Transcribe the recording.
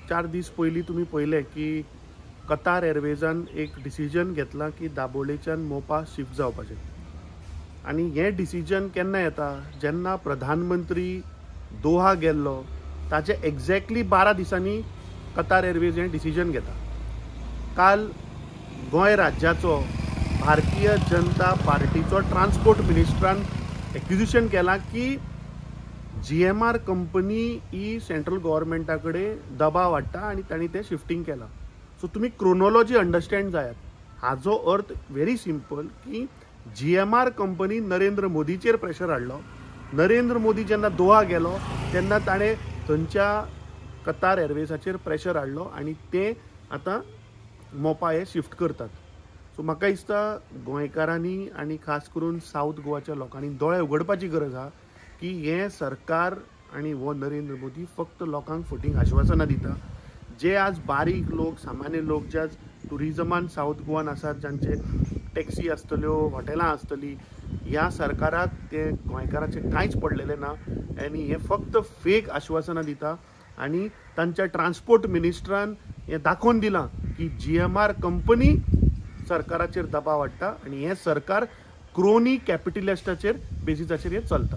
4 दीस पयलीं तुमी पळयलें की कतार एरवेजान एक डिसिजन घेतलां की दाबोळेच्यान मोपा शिफ्ट जावपाचें. आनी हें डिसिजन केन्ना येता, जेन्ना प्रधानमंत्री दोहा गेल्लो ताचे एक्झॅक्टली 12 दिसांनी कतार एरवेज हें डिसिजन घेता. काल गोंय राज्याचो भारतीय जनता पार्टीचो ट्रान्सपोर्ट मिनिस्टरान एक्विजिशन केलां की GMR company ही सेंट्रल गव्हर्मेंटा कडेन दबाव हाडटा आनी तांणी तें शिफ्टींग केलां. सो तुमी क्रोनोलॉजी अंडरस्टँड जायात. हाजो अर्थ व्हेरी सिंपल की GMR company Narendra मोदीचेर प्रेशर हाडलो. नरेंद्र मोदी जेन्ना दोहा गेलो तेन्ना ताणें थंयच्या कतार एरवेजाचेर प्रेशर हाडलो आनी ते आतां मोपा हे शिफ्ट करतात. सो म्हाका दिसता गोंयकारांनी आनी खास करून सावथ गोवाच्या लोकांनी दोळे उगडपाची गरज आहा की हें सरकार आनी हो नरेंद्र मोदी फक्त लोकांक फटींग आश्वासनां दिता. जे आज बारीक लोक, सामान्य लोक जे आज ट्युरिजमान सावथ गोवान आसात, जांचे टॅक्सी आसतल्यो, हॉटेलां आसतलीं, ह्या सरकाराक ते गोंयकाराचें कांयच पडलेलें ना आनी हें फक्त फेक आश्वासनां दिता. आनी तांच्या ट्रान्सपोर्ट मिनिस्टरान हें दाखोवन दिलां की GMR company सरकाराचेर दबाव हाडटा आनी हें सरकार क्रोनी कॅपिटलिस्टाचेर बेजिसाचेर हें चलता.